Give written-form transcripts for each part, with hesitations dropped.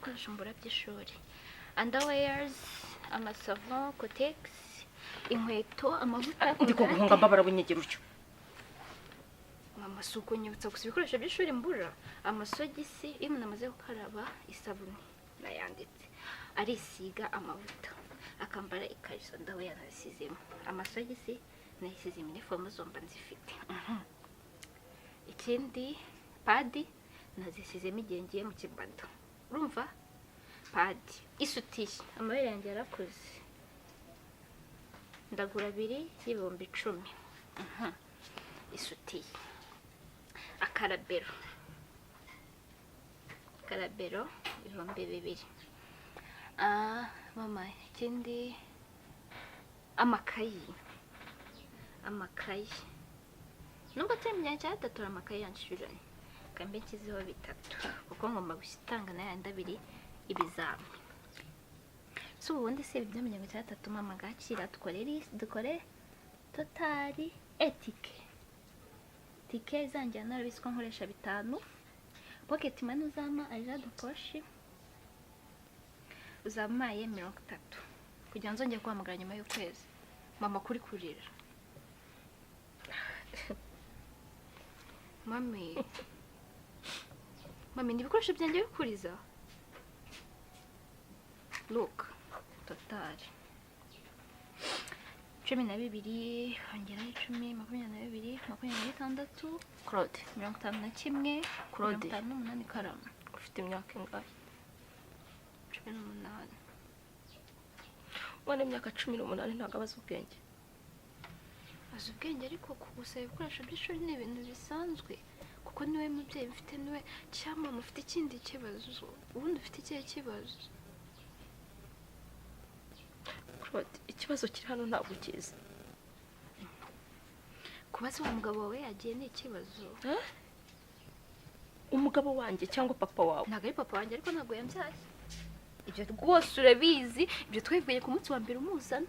Ibikoresho mbura by'ishuri: underwears, amasavon, Kotex, inkweto, amavuta. Ndi kuguhunga, mbabara bunyegera utyo. Mama, si ukunyibutsa gusa ibikoresho by'ishuri mbura: amasogisi, iyo umuntu amaze gukaraba isabune nayanditse, arisiga amavuta, akambara ikariso. Underwear nazisizemo, amasogisi nayisize, inifomu zomba nzifite. Ikindi, pad nazisizemo igihe ngiye mu kibado. Urumva, pad, isutiye, amabere yanjye yarakuze, ndagura abiri y'ibihumbi 10. Isutiye, akarabero, akarabero 2000. Ah, mama, ikindi, amakayi. Amakayi, nubwo turi mu myanya cya gatatu, amakayi yanshiranye, kambe nshyizeho bitatu kuko ngomba gutanga n'ayandi abiri ibizami. Si ubundi se ibi bya 60, mama, gakira dukore dukore total. Etike, tike izanjyana, urabizi ko nkoresha 5. Pocket money uzampa, argent de poche uzampaye 30 kugira ngo nzongere guhamagara nyuma y'ukwezi. Mama, kuri kurira? Mami, mami, ni ibikoresho byanjye bikuriza. Look, total 12 ongeraho 10, 22, 26. Claude. 51. Claude. 58, karama. Ufite imyaka ingahe? 18. Umwana w'imyaka 18 ntabwo aba azi ubwenge. Azi ubwenge, ariko kugusaba ibikoresho by'ishuri ni ibintu bisanzwe kuko niwe mubyeyi mfite, niwe. Cyangwa mufite ikindi kibazo? Ubundi ufite ikihe kibazo? Claude, ikibazo kiri hano ntabwo ukizi. Kuba se wa mugabo wawe yagiye ni ikibazo? Umugabo wanjye cyangwa papa wawe? Ntabwo ari papa wanjye, ariko ntabwo yambyaye. Ibyo rwose urabizi, ibyo twabivuye ku munsi wa mbere umuzana.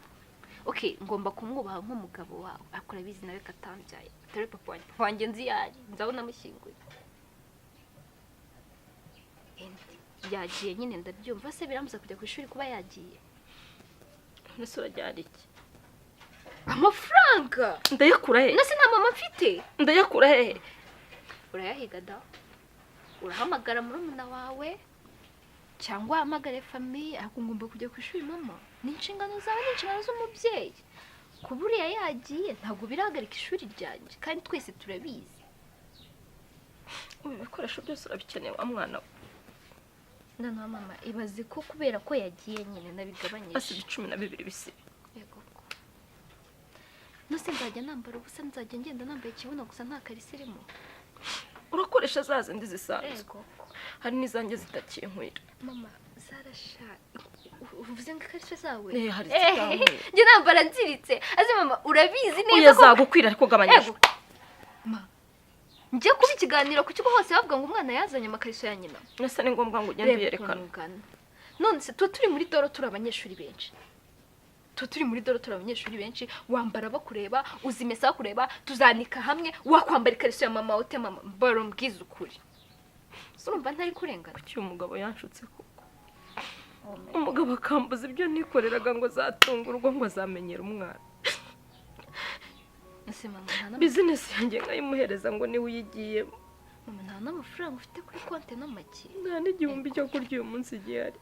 Okay, ngomba kumwubaha nk'umugabo wawe, ariko urabizi nawe ko atambyaye, atari papa wanjye. Papa wanjye nzi yari nzi aho namushyinguye. And yagiye nyine, ndabyumva. Se birambuza kujya ku ishuri kuba yagiye? None se urajyana iki? Amafaranga. Ndayakura he? Nase nta mama mfite? Ndayakura hehe? Urayahiga da, urahamagara murumuna wawe cyangwa uhamagare famille, ariko ngomba kujya ku ishuri mama. Ni inshingano zawe, ni inshingano z'umubyeyi. Kuba uriya yagiye ntabwo birahagarika ishuri ryanjye, kandi twese turabizi. Ubu ibikoresho byose urabikeneye, wa mwana we? Noneho mama, ibaze ko kubera ko yagiye nyine nabigabanyije. Asiba 12 bisibe. Yego ko nose nzajya nambara ubusa? Nzajya ngenda nambaye ikibuno gusa, nta kariso irimo? Urakoresha za zindi zisanzwe. Yego ko. Hari n'izanjye zitakinkwira. Mama, zarasha uvuze ngo ikariso zawe? Eh, hari zitankwira. Njye nambara nziritse azi. Mama, urabizi Oya. neza ko Zagukwira, ariko gabanyijwe. Ego. Ma, njye kuba ikiganiro ku kigo hose bavuga ngo umwana yazanye amakariso ya nyina. Ese ni ngombwa ngo ugende Reba uyerekane? ukuntu ungana. None se tuba turi muri doro, turi abanyeshuri benshi, tuba turi muri doro, turi abanyeshuri benshi, wambara bakureba, uzimesa bakureba, tuzanika hamwe, wakwambara ikariso ya mama ute? Mama, barumbwiza ukuri, urumva ntari kurengana? Kuki uyu mugabo yanshutse koko, umugabo akambuza ibyo nikoreraga, ngo azatunga urugo, ngo azamenyera umwana? Ese mama, nta Bizinesi yanjye nkayimuhereza ngo niwe uyigiyemo. Mama, nta n'amafaranga ufite kuri konti n'amaki? Nta n'igihumbi cyo kurya uyu munsi gihari.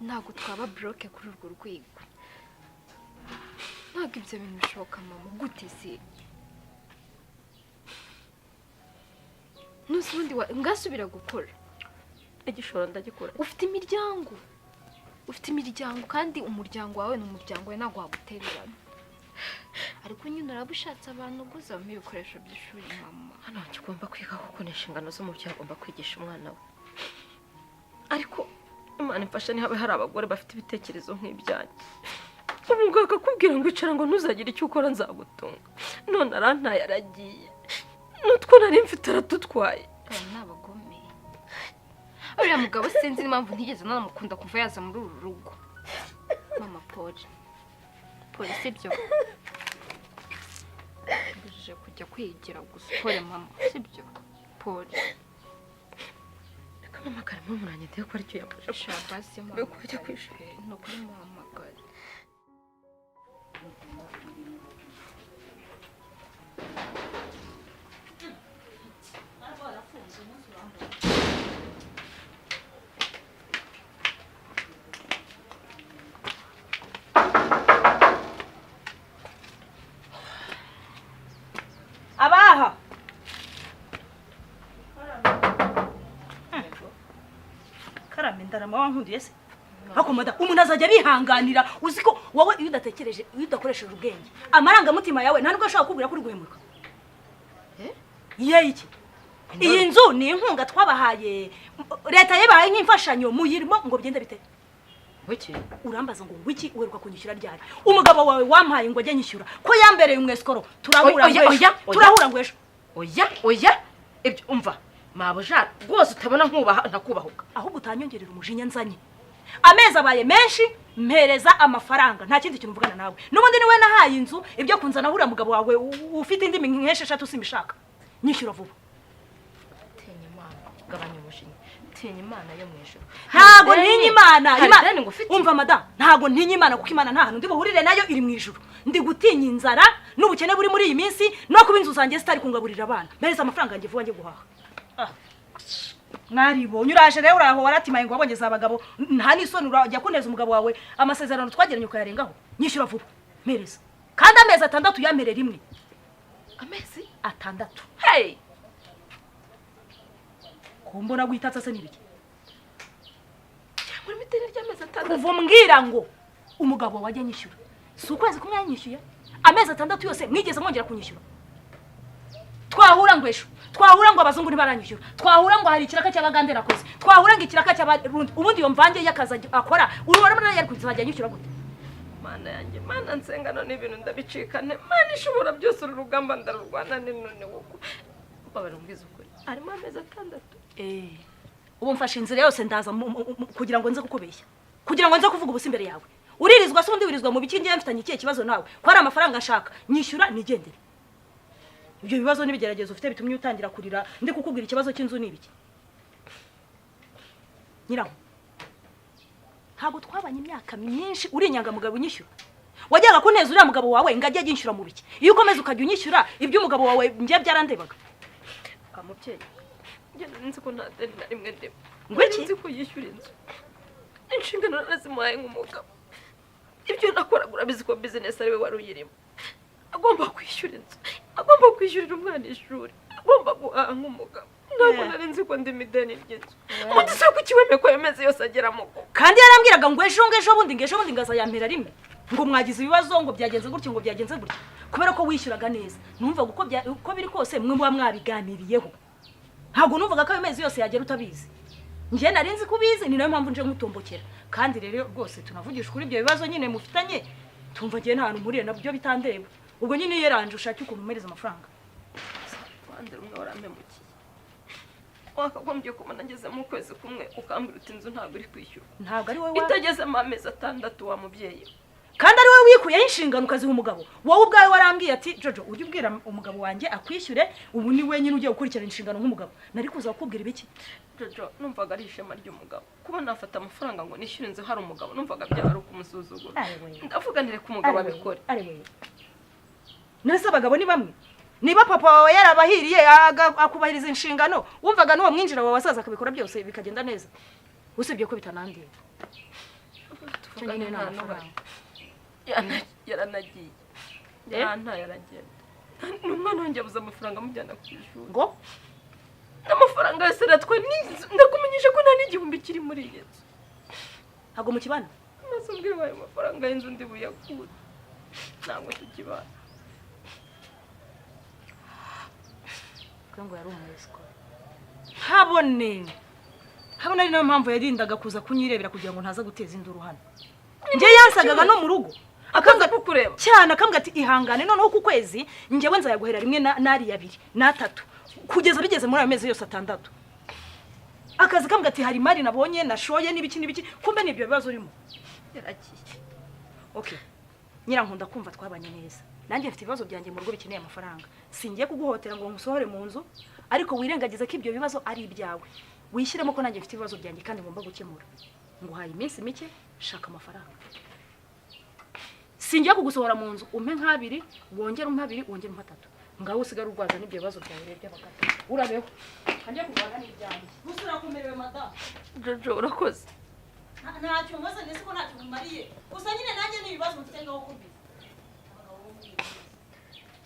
Ntabwo twaba broke kuri urwo rwego, ntabwo ibyo bintu bishoboka mama. Gute se? Nuse ubundi ngasubira gukora? Igishoro ndagikora. Ufite imiryango, ufite imiryango, kandi umuryango wawe ni umuryango wawe, ntabwo wagutererana. Ariko nyine uraba ushatse abantu uguzamo ibikoresho by'ishuri mama. Hano ugomba kwiga kuko ni inshingano z'umubyeyi, agomba kwigisha umwana we. Ariko Imana imfasha niba hari abagore bafite ibitekerezo nk'ibyanjye. Umugabo akakubwira ngo icara, ngo ntuzagire icyo ukora, nzagutunga, none arantaye, aragiye, n'utwo nari mfite aradutwaye. Aba ni abagome. Uriya mugabo sinzi n'impamvu ntigeze nanamukunda kuva yaza muri uru rugo. Mama, pole, pole, sibyo? Mbujije kujya kwigira gusa. Pole mama, sibyo? Pole. Reka. Mpamagara murumuna ndebe ko aricyo yafashe. Shabasi. Mbere ko ajya ku ishuri. Ni ukuri muhamagare. Abaha karame, ndarama wankundiye se? Ariko mada, umuntu azajya abihanganira? Uzi ko wowe iyo udatekereje, iyo udakoresheje ubwenge, amarangamutima yawe, nta nubwo ashobora kukubwira ko uri guhemuka. Ye iki, iyi nzu ni inkunga twabahaye, leta yabahaye nk'imfashanyo, muyirimo ngo bigende bite? Wiki? Urambaza ngo wiki? Uheruka kunyishyura ryari? Umugabo wawe wampaye ngo ajye nyishyura, ko yambereye umwesikoro? Turahura Oya, ngo ejo. oya, oya. Turahura ngo ejo. Oya, oya, ibyo umva mabuja rwose, utabona nkubaha ntakubahuka. Ahubwo utanyongerera umujinya nzanye. Amezi abaye menshi, mpereza amafaranga, nta kindi kintu mvugana nawe. N'ubundi niwe nahaye inzu, ibyo kunzana uriya mugabo wawe ufite indimi nk'esheshatu simbishaka. Nyishyura vuba. Tinya Imana, gabanya umujinya, tinya Imana yo mu ijuru. Ntago ntinya Imana. Hari ideni ngufitiye? Umva madamu, ntago ntinya Imana, kuko Imana nta hantu ndi buhurire nayo, iri mu ijuru. Ndi gutinya inzara n'ubukene buri muri iyi minsi, no kuba inzu zanjye zitari kungaburira abana. Mpereza amafaranga yanjye vuba njye guhaha. Mwaribonye, uraje rero, uraho waratimaye ngo wabongeze abagabo, nta n'isoni, urajya kuneza umugabo wawe, amasezerano twagiranye ukayarengaho. Nyishyura vuba, mpereza, kandi amezi 6 yamere rimwe. Amezi? 6. Hey! Kumbona guhitatsa se n'ibiki? Cyangwa urimo ideni ry'amezi 6? Kuva umbwira ngo umugabo wawe ajya anyishyura, si ukwezi kumwe yanyishyuye, amezi 6 yose mwigeze mwongera kunyishyura? Twahura ngo ejo, twahura ngo abazungu ntibaranyishyura, twahura ngo hari ikiraka cy'abagande nakoze, twahura ngo ikiraka cy'abarundi. Ubundi iyo mvange y'akazi akora, urabona yari kuzajya anyishyura gute? Mana yanjye, Mana nsenga, none ibintu ndabicikane. Mana ishobora byose, uru rugamba ndarurwana ni none kuko babara. Umbwiza ukuri, harimo amezi 6? Ubu mfashe inzira yose ndaza kugira ngo nze kukubeshya, kugira ngo nze kuvuga ubusa imbere yawe? Uririzwa se undi, wirizwa mu biki? Ngiye mfitanye ikihe kibazo nawe ko ari amafaranga ashaka? Nyishyura nigendere. Ibyo bibazo n'ibigeragezo ufite bitumye utangira kurira ndi kukubwira ikibazo cy'inzu ni ibiki? Nyiraho, ntabwo twabanye imyaka myinshi, uri inyangamugayo, unyishyura. Wajyaga kuneza uriya mugabo wawe ngo ajye aginshyura mu biki? Iyo ukomeza ukajya unyishyura iby'umugabo wawe, njye byarandebaga. Wa mubyeyi, njye nari nzi ko nta deni na rimwe ndimo. Ngo iki? Nari nzi ko yishyura inzu, inshingano narazimuhaye nk'umugabo. Ibyo nakoraga urabizi ko bizinesi ari we wari uyirimo. Agomba kwishyura inzu, agomba kwishyurira umwana ishuri, agomba guhaha nk'umugabo. Ntabwo nari nzi ko ndimo ideni ry'inzu. Ubundi se kuki wemeye ko ayo mezi yose agera mu rugo? Kandi yarambwiraga ngo ejo, ngo ejo bundi, ngo ejo bundi ngazayampera rimwe, ngo mwagize ibibazo, ngo byagenze gutya, ngo byagenze gutya. Kubera ko wishyuraga neza, numvaga uko biri kose mwe muba mwabiganiriyeho. Ntabwo numvaga ko ayo mezi yose yagera utabizi. Njye nari nzi ko ubizi, ni nayo mpamvu nje nkutombokera. Kandi rero rwose tunavugisha kuri ibyo bibazo nyine mufitanye, tumva ngiye nta hantu mpuriye nabyo, bitandeba. Ubwo nyine yeranje ushake ukuntu umpereza amafaranga. Uruhande rumwe warampemukiye. Wakagombye kubona ngeze mu kwezi kumwe ukambwira uti inzu ntabwo iri kwishyurwa. Ntabwo ari wowe Itagezemo amezi 6, wa mubyeyi we. Kandi ari wowe wikuyeho inshingano ukaziha umugabo. Wowe ubwawe warambwiye ati: "Jojo, ujye ubwira umugabo wanjye akwishyure, ubu ni wenyine ugiye gukurikirana inshingano nk'umugabo." Nari kuza kukubwira ibiki? Jojo, numvaga ari ishema ry'umugabo kuba nafata amafaranga ngo nishyure inzu hari umugabo. Numvaga byaba ari ukumusuzugura. Ndavuga ntireka umugabo abikore. Nese abagabo ni bamwe? Niba papa wawe yarabahiriye akubahiriza inshingano, wumvaga n'uwo mwinjira wawe asaza akabikora byose bikagenda neza? Usibye ko bitanandiye. Icyo Tuvugane nyine ni nta amafaranga. Yaranagiye, yarantaye aragenda. N'umwana wanjye yabuze amafaranga amujyana ku ishuri. Ngo? N'amafaranga yose aratwaye n'inzu. Ndakumenyesha ko nta n'igihumbi kiri muri iyi nzu. Ntabwo mukibana? Maze ubwira ayo mafaranga y'inzu ndi buyakure? Ntabwo tukibana. Ngo yari umwesikoro, habone habone, ari nayo mpamvu yarindaga kuza kunyirebera kugira ngo ntaza guteza induru hano. Njye yansagaga no mu rugo. Akaza kukureba? Cyane, akambwira ati: "Ihangane, noneho ku kwezi njyewe nzayaguhera rimwe n'ariya abiri n'atatu," kugeza bigeze muri ayo mezi yose 6. Akazi kambwira ati: "Hari imari nabonye nashoye n'ibiki n'ibiki." Kumbe ni ibyo bibazo urimo. Yaragiye. Okay, nyirankunda, kumva twabanye neza, nanjye mfite ibibazo byanjye mu rugo bikeneye amafaranga. Singiye kuguhotera ngo nkusohore mu nzu, ariko wirengagize ko ibyo bibazo ari ibyawe. Wishyiremo ko nanjye mfite ibibazo byanjye kandi ngomba gukemura. Nguhaye iminsi mike, shaka amafaranga. Singiye kugusohora mu nzu. Umpe nk'abiri, wongere umpe abiri, wongere umpe atatu, ngaho usigare urwaza n'ibyo bibazo byawe rero by'abagabo. Urabeho, ngiye kurwana n'ibyanjye. Gusa urakomerewe, madamu. Jojo, urakoze. Ntacyo nkoze, ndetse ko ntacyo mumariye. Gusa nyine nanjye ni ibibazo mfite ngaho kubira abagabo bo muri iyi minsi.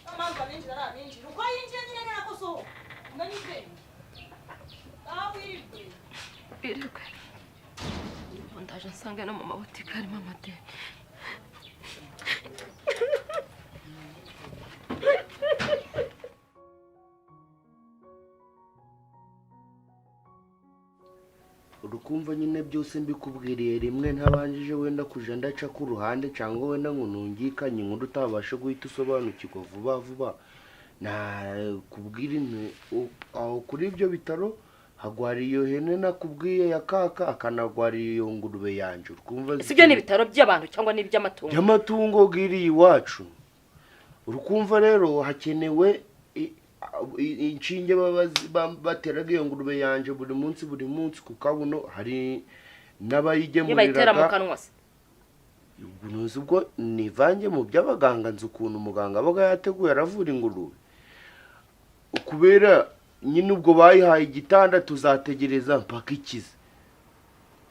Niyo mpamvu abinjira ari abinjira uko yinjiye nyine, ni nako sohoka. Umenye ubwenge aho wirirwe. Birirwe. Ubu ndaje nsanga no mu mabutike harimo amadeni. Urukumva nyine byose mbikubwiriye rimwe, ntabanjije wenda kuja ndaca ku ruhande cyangwa wenda ngo nungikanye inkuru utabasha guhita usobanukirwa vuba vuba. Nakubwira intu aho kuri ibyo bitaro hagwariye iyo hene nakubwiye ya kaka, akanagwariye iyo ngurube yanje, urukumva. Ese ibyo ni ibitaro by'abantu cyangwa ni iby'amatungo? By'amatungo bwiriye iwacu. Urukumva rero hakenewe inshinge baba bateraga iyo ngurube yanje buri munsi buri munsi ku kabuno. Hari Iyo bayitera mu n'abayigemuriraga. kanwa se? Ntuzi ubwo nivange mu by'abaganga, nzi ukuntu umuganga abaga yateguye aravura ingurube. Kubera nyine ubwo bayihaye igitanda, tuzategereza mpaka ikize.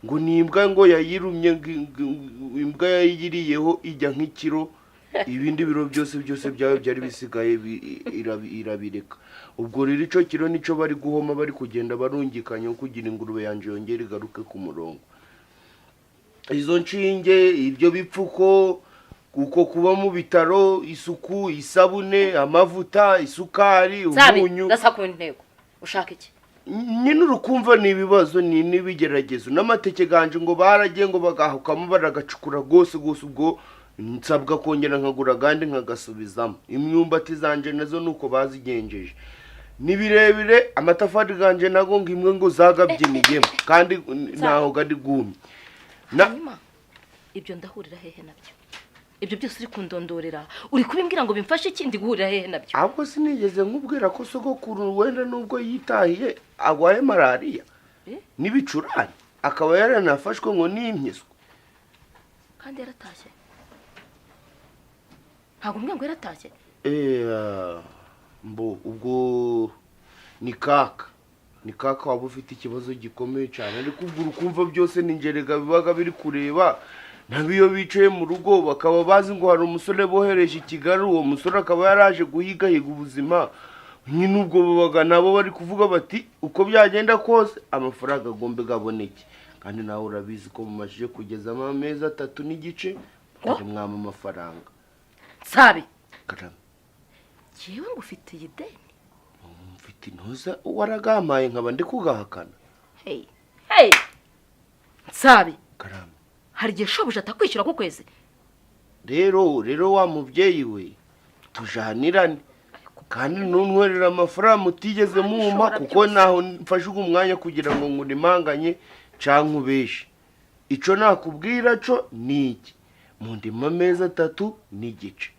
Ngo ni imbwa ngo yayirumye, ngo imbwa yayiriyeho ijya nk'ikiro, ibindi biro byose byose byayo byari bisigaye irabireka. Ubwo rero icyo kiro nicyo bari guhoma, bari kugenda barungikanya kugira ingurube yanjye yongere igaruke ku murongo. Izo nshinge, ibyo bipfuko, kuko kuba mu bitaro, isuku, isabune, amavuta, isukari, Nsabi, umunyu. Ndasa ku ntego, ushaka iki? Nyine urukumva ni ibibazo, ni n'ibigeragezo. N'amateke ganje ngo baragiye ngo bagahukamo, baragacukura rwose rwose. Ubwo nsabwa kongera nkagura agandi nkagasubizamo. Imyumbati zanje nazo nuko bazigenjeje, ni birebire. Amatafari ganje nago ngo imwe ngo zagabyiniyemo kandi ntaho gari gumye na. Hanyuma ibyo ndahurira hehe nabyo? Ibyo byose uri kundondorera, uri kubimbwira ngo bimfashe iki? Ndi guhurira hehe nabyo? Ahubwo sinigeze nkubwira ko sogokuru wenda nubwo yitahiye arwaye malariya Eh? n'ibicurane, akaba yaranafashwe ngo n'impiswi? Kandi yaratashye? Ntabwo mbwira ngo yaratashye. Eh, mbo ubwo ni kaka, ni kaka waba ufite ikibazo gikomeye cyane. Ariko ubwo urukumva byose ni ngerega bibaga biri kureba nabo. Iyo bicaye mu rugo bakaba bazi ngo hari umusore bohereje i Kigali, uwo musore akaba yaraje guhigahiga ubuzima nyine. Ubwo babaga nabo bari kuvuga bati uko byagenda kose amafaranga agombe gaboneke. Kandi nawe urabizi ko mumajije kugezamo amezi 3 n'igice mukajya mwama amafaranga. Nsabi. Karame. Njyewe ngufitiye ideni? Mfite intuza waragamaye nkaba ndi kugahakana. Hey, hey, Nsabi. Karame. Hari igihe shobuja atakwishyura ku kwezi? Rero wa mubyeyi we, tujanirane kandi ntuntwerere amafaranga utigeze mumpa. Ishobora Kuko byose. naho mfashe ugu mwanya kugira ngo ngurimanganye canke ubeshe, ico nakubwira co ni iki: mu ndimo amezi 3 n'igice.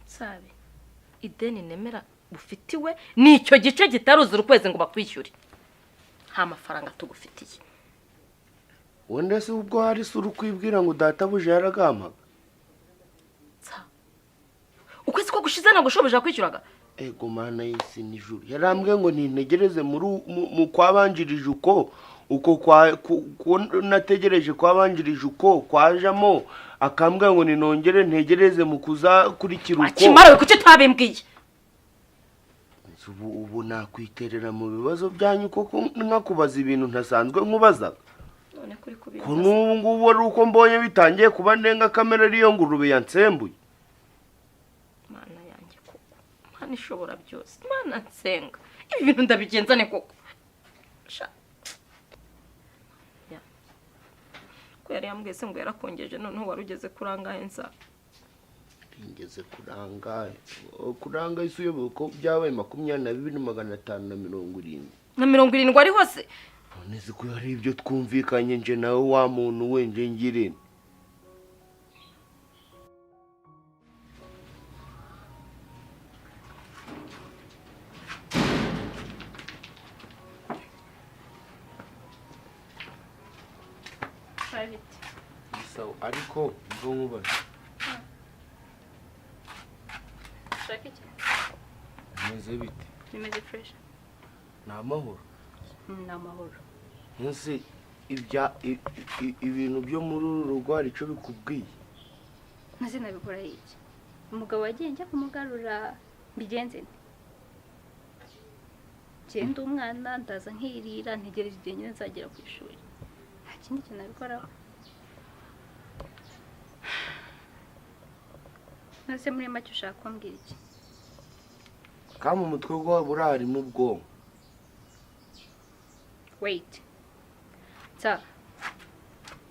Nsabi, ideni nemera bufitiwe ni icyo gice kitaruzura ukwezi ngo bakwishyure. Nta mafaranga tugufitiye. Wenda se ubwo hari se uri kwibwira ngo databuja yaragampaga? Nsa, ukwezi ko gushize ntabwo shobuja yakwishyuraga? Ego mana y'isi n'ijuru, yarambwiye ngo nintegereze muri mu kwabanjirije uko kwa nategereje kwabanjirije uko kwajamo, akambwira ngo ninongere ntegereze mu kuzakurikira uko. Akimara we, kuki utabimbwiye? Ubu nakwiterera mu bibazo byanyu koko nkakubaza ibintu ntasanzwe nkubazaga? None kuri Ko n'ubu ngubu wari uko mbonye bitangiye kuba ndengakamere, ariyo ngurube yansembuye. Mana yanjye koko, Mana ishobora byose, Mana nsenga, ibi bintu ndabigenza ne koko? Sha. Ya. Ko yari yambwiye se ngo yarakongeje, noneho wari ugeze kuri angahe, nsa? Ngeze kurangaye, kurangaye isi uyobewe ko byabaye 22,570? Na 70 ari hose. None se ko hari ibyo twumvikanye nje nawe, wa muntu we, nje ngire nte? Bite? Sawa, ariko mvo nkubaze. Ushaka iki? Bimeze bite? Bimeze fresh. Ni amahoro? Ni amahoro. Nzi ibya ibintu byo muri uru rugo hari icyo bikubwiye? Maze nabikora iki? Umugabo wagiye njya kumugarura, mbigenze nte? Ngenda umwana ndaza nkirira, ntegereje igihe nyine nzagera ku ishuri. Nta kindi kintu nabikoraho. Maze muri make ushaka kumbwira iki? Kandi mu mutwe wawe buriya harimo ubwonko. Wait, nsa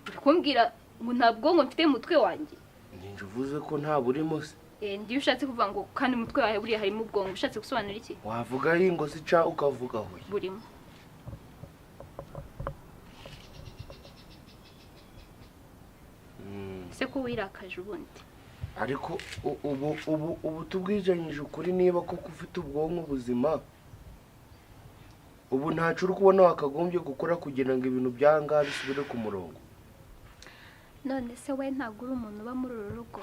uri kumbwira ngo nta bwonko mfite mu mutwe wanjye? Ninjye uvuze ko nta burimo se? Eh, ndiyo ushatse kuvuga ngo kandi umutwe wawe buriya harimo ubwonko, ushatse gusobanura iki? Wavuga hingo se ca ukavuga huye? Burimo. Ese ko wirakaje ubundi? Ariko ubu tubwijanyije ukuri, niba koko ufite ubwonko buzima, ubu ntacyo uri kubona wakagombye gukora kugira ngo ibintu byanga bisubire ku murongo? None se we ntabwo uri umuntu uba muri uru rugo?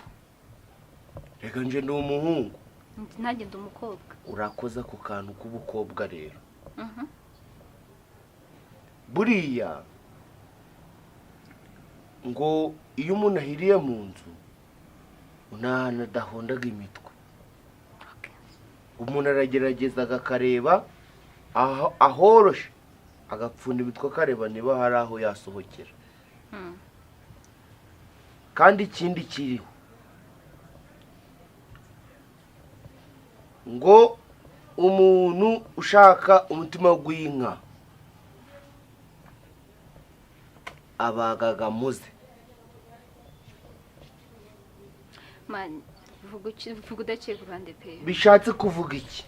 Reka, nje ndi umuhungu. Nanjye ndi umukobwa. Urakoze ako kantu k'ubukobwa rero. Buriya ngo iyo umuntu ahiriye mu nzu nta hantu adahondaga imitwe. Umuntu aragerageza akareba aho ahoroshe, agapfunda imitwe, akareba niba hari aho yasohokera. Kandi ikindi kiriho, ngo umuntu ushaka umutima w'inka abagaga muze. Man, vuga udaciye ku ruhande pe. Bishatse kuvuga iki?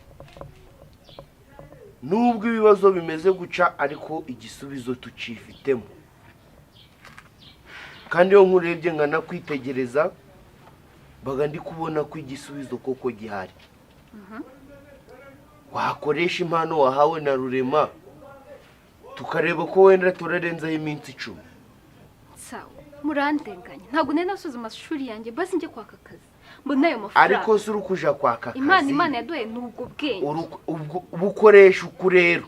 Nubwo ibibazo bimeze guca, ariko igisubizo tucifitemo. Kandi iyo nkurebye nkanakwitegereza, mbaga ndi kubona ko igisubizo koko gihari. Wakoresha impano wahawe na Rurema, tukareba ko wenda turarenzaho iminsi 10. Sawa, murandenganya. Ntabwo nari nasoza amashuri yanjye, basi njye kwaka akazi mbona ayo mafaranga. Ariko si uri kuja kwaka akazi. Imana yaduhaye ni ubwo bwenge. Bukoresha uku rero,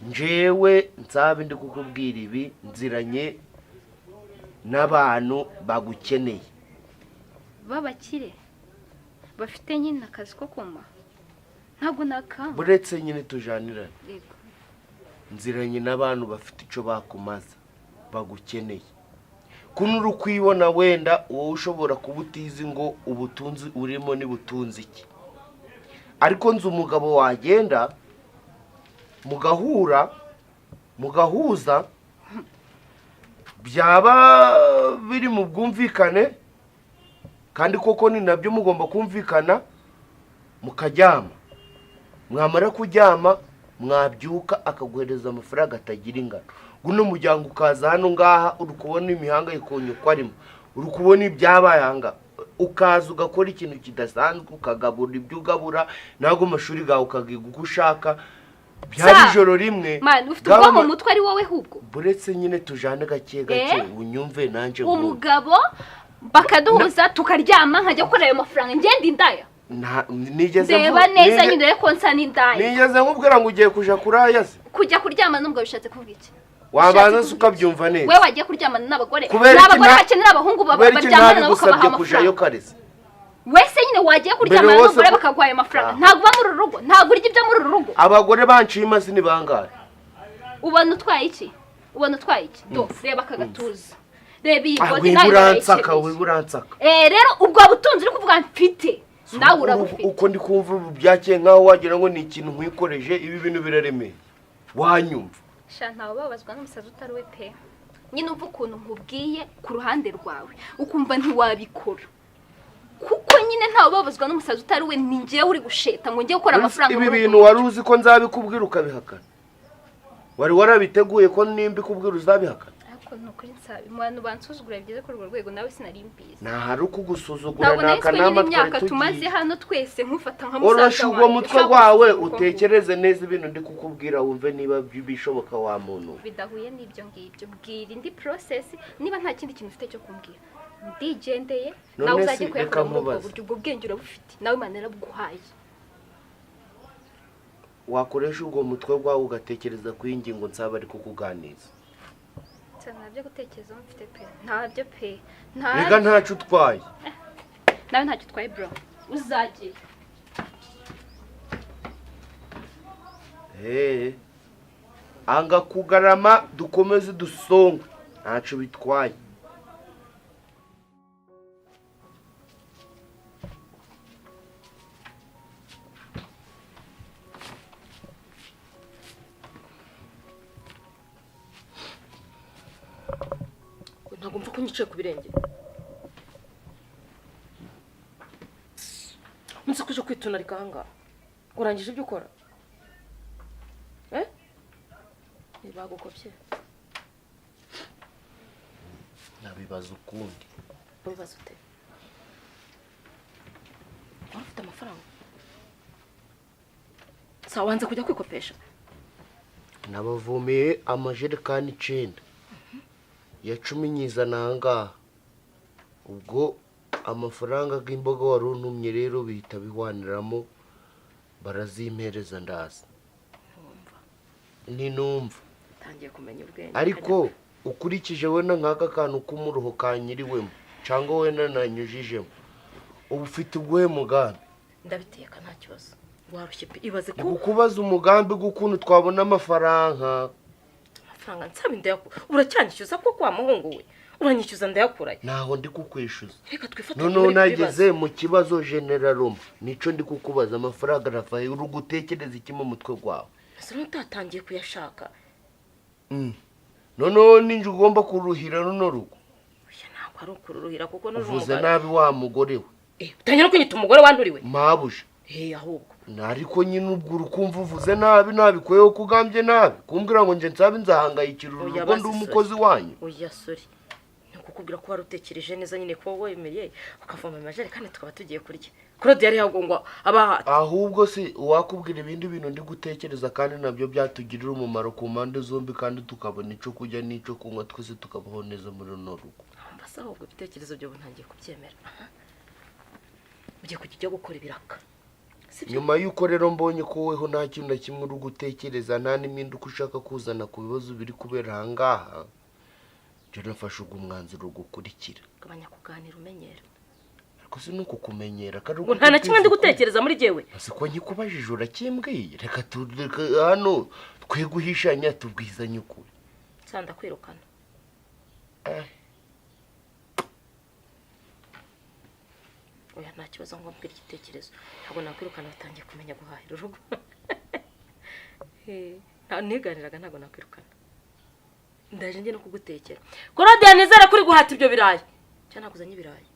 njewe nsabe ndi kukubwira ibi, nziranye n'abantu bagukeneye. B'abakire bafite nyine akazi ko kuma, ntabwo nakanga. Buretse nyine tujanirane. Yego. Nziranye n'abantu bafite icyo bakumaza, bagukeneye. Kuno uri kwibona, wenda wowe ushobora kuba utizi ngo ubutunzi urimo ni butunzi iki, ariko nzi umugabo wagenda mugahura, mugahuza, byaba biri mu bwumvikane, kandi koko ni nabyo mugomba kumvikana, mukaryama. Mwamara kuryama, mwabyuka akaguhereza amafaranga atagira ingano. Guno muryango ukaza hano ngaha, uri kubona imihangayiko uko arimo, uri kubona ibyabaye aha ngaha, ukaza ugakora ikintu kidasanzwe, ukagabura ibyo ugabura, ntabwo amashuri gawe ukagiga uko ushaka. Byaba ijoro rimwe. Man, ufite bwaba ubwonko mu mutwe ari wowe ahubwo? Buretse nyine tujane gake gake. Eh? Unyumve nanjye nkumve. Umugabo bakaduhuza tukaryama, nkajya gukora ayo mafaranga, ngenda indaya? Nigeze Ndeba neza nyine, urebe ko nsa n'indaya. Nigeze nkubwira ngo ugiye kuja kuraya se? Kujya kuryamana n'umugabo bishatse kuvuga iki? Wabanza Bishatse se kuvuga iki? ukabyumva neza. We wagiye kuryamana n'abagore? Kubera Ni iki abagore bakenera abahungu Kubera iki baryamana nabo ntabigusabye ukabaha kujayo amafaranga. kareze? Wese nyine wagiye kuryamana Mbere wose n'umugore bakaguha ayo mafaranga. Ah. Ntabwo uba muri uru rugo, ntabwo urya ibyo muri uru rugo. Abagore banciye imazi ni bangahe? Ubona utwaye iki? Ubona utwaye iki? Do, reba aka gatuza, reba iyi Ah, godi, wiba nawe uransaka. urayikeneye. Wiba uransaka. Eh, rero ubwo butunzi uri kuvuga mfite, nawe urabufite. Uko ndi kumva ubu byakeye nkaho wagira ngo ni ikintu nkwikoreje. Ibi bintu biraremeye, wanyumva? Sha, ntawe ubabazwa n'umusazi utari we pe. Nyine umva ukuntu nkubwiye ku ruhande rwawe, ukumva ntiwabikora, kuko nyine ntawe ubabazwa n'umusazi utari we. Ni njyewe uri gusheta ngo njye gukora amafaranga Ibi muri ubwo bintu wari uzi ko nzabikubwira ukabihakana? Wari warabiteguye ko nimba ikubwira uzabihakana? Ariko Ariko ni ukuri nsabi, mu bantu bansuzugura bigeze kuri urwo rwego, nawe sinari mbizi. Ntahari ukugusuzugura. Ntabwo Ni nari nzi ko nyine akanama twari imyaka tumaze tugiye. hano twese nkufata nka musaza Orosha uwo wanjye. mutwe Ushobora wawe, gusuzugura uko nguko. utekereze neza ibintu ndi kukubwira, wumve niba bishoboka wa muntu we. Bidahuye n'ibyo ngibyo, bwira indi process. Niba nta kindi kintu ufite cyo kumbwira, ndigendeye. None Nawe se, uzajye reka kuyakora muri ubwo nkubaze. buryo. Ubwo bwenge urabufite nawe, Imana yarabuguhaye. Wakoresha ubwo mutwe wawe ugatekereza ku ngingo nsaba ari kukuganiza. Ntabyo gutekerezaho mfite pe, ntabyo pe. Rega Ntabyo. Ntaco utwaye. Nawe ntacyo utwaye bro, uzagiye. Anga kugarama, dukomeze dusongwe, ntaco bitwaye. Ntabwo mva ko nyicaye ku birenge. Umunsi ko uje kwitunarika ahangaha, urangije ibyo ukora? Eh, bagukopye? Nabibaza ukundi. Ubibaza ute? Wari ufite amafaranga, sawa, wanze kujya kwikopesha. Nabavomeye amajerekani 9, ya 10 nyizana ahangaha. Ubwo amafaranga y'imboga wari untumye rero bihita bihwaniramo, barazimpereza, ndaza. Ntiwumva? Ntinumva. Utangiye kumenya ubwenge. Ariko ukurikije wenda nk'aka kantu k'umuruho kanyiriwemo cyangwa wenda nanyujijemo, uba ufite uguhe mugambi? Ndabiteka, nta kibazo. Warushye pe, ibaze Ni ko kukubaza umugambi w'ukuntu twabona amafaranga. Amafaranga nsaba ndayakura? Uracyanyishyuza koko wa muhungu we? Uranyishyuza, ndayakurayo? Ntaho ndi kukwishyuza. Reka twifate Noneho muri ibi bibazo. nageze mu kibazo generaroma, nico ndi kukubaza: amafaranga arava he? Uri gutekereza iki mu mutwe wawe? Ese utatangiye kuyashaka? Noneho ninjye ugomba kuruhira runo rugo? Oya, ntabwo ari ukururuhira kuko nuri Uvuze umugabo. nabi wa mugore we. Eh, utangira no kunyita umugore wanturiwe. Mabuja. Eh, ahubwo. Ariko nyine ubwo urukumva uvuze nabi, nabikuyeho ko ugambye nabi kumbwira ngo nje nsabe nzahangayikira uru Oya, rugo, ndi basi, umukozi wanyu. Oya, sorry, ni ukukubwira ko wari utekereje neza nyine, kuba wemeye ukavoma amajerekani tukaba tugiye kurya. Claude yari yagongwa abahata. Ahubwo si uwakubwira ibindi bintu ndi gutekereza, kandi nabyo byatugirira umumaro ku mpande zombi, kandi tukabona icyo kurya n'icyo kunywa, twese tukabaho neza muri runo rugo. Mbasa ahubwo ibitekerezo byawe ntangiye kubyemera. Aha. Ugiye kujya ujya gukora ibiraka, sibyo? Nyuma y'uko rero mbonye ko weho nta kintu na kimwe uri gutekereza, nta n'impinduka ushaka kuzana ku bibazo biri kubera aha ngaha, njye nafashe ubwo umwanzuro gukurikira. Gabanya kuganira umenyera. Ariko si nuko kumenyera kari. Ngo nta na kimwe ndi gutekereza muri jyewe? Ese ko nkikubajije urakimbwiye? Reka tureka hano, twe guhishanya, tubwizanye ukuri. Nsanda kwirukana. Eh. Oya, nta kibazo, ngo mbwira igitekerezo. Ntabwo nakwirukana, batangiye kumenya guhahira urugo. Eh, niganiraga, ntabwo nakwirukana. Ndaje njye no kugutekera. Claude, nizere kuri guhata ibyo birayi cyangwa ntabwo uzanye ibirayi?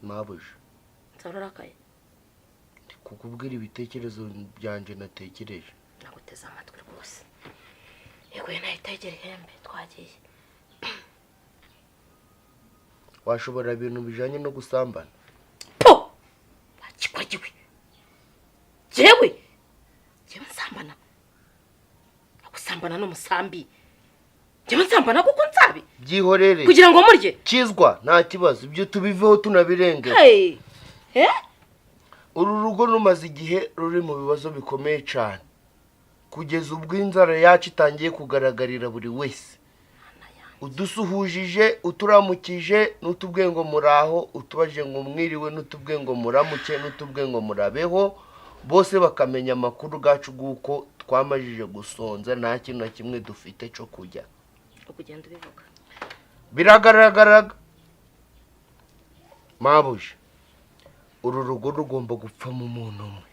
Mabuja. Nsaba urarakaye? Ndi kukubwira ibitekerezo byanjye natekereje. Naguteze amatwi rwose. Yego, nahita yegera ihembe, twagiye. Washobora ibintu bijanye no gusambana? Po bakikwagiwe! Jewe nsambana? Gusambana n'umusambi? Jewe nsambana kuko nsabi? Byihorere. Kugira ngo murye? Kizwa, nta kibazo, ibyo tubiveho tunabirenge. Hey! Eh? Uru rugo rumaze igihe ruri mu bibazo bikomeye cyane, kugeza ubwo inzara yacu itangiye kugaragarira buri wese. Udusuhujije, uturamukije, n'utubwiye ngo muraho, utubajije ngo mwiriwe, n'utubwiye ngo muramuke, n'utubwiye ngo murabeho, bose bakamenya amakuru gacu bw'uko twamajije gusonza, nta kintu na kimwe dufite cyo kurya. Ukugenda ubivuga. Biragaragara, mabuja, uru rugo rugomba gupfamo umuntu umwe.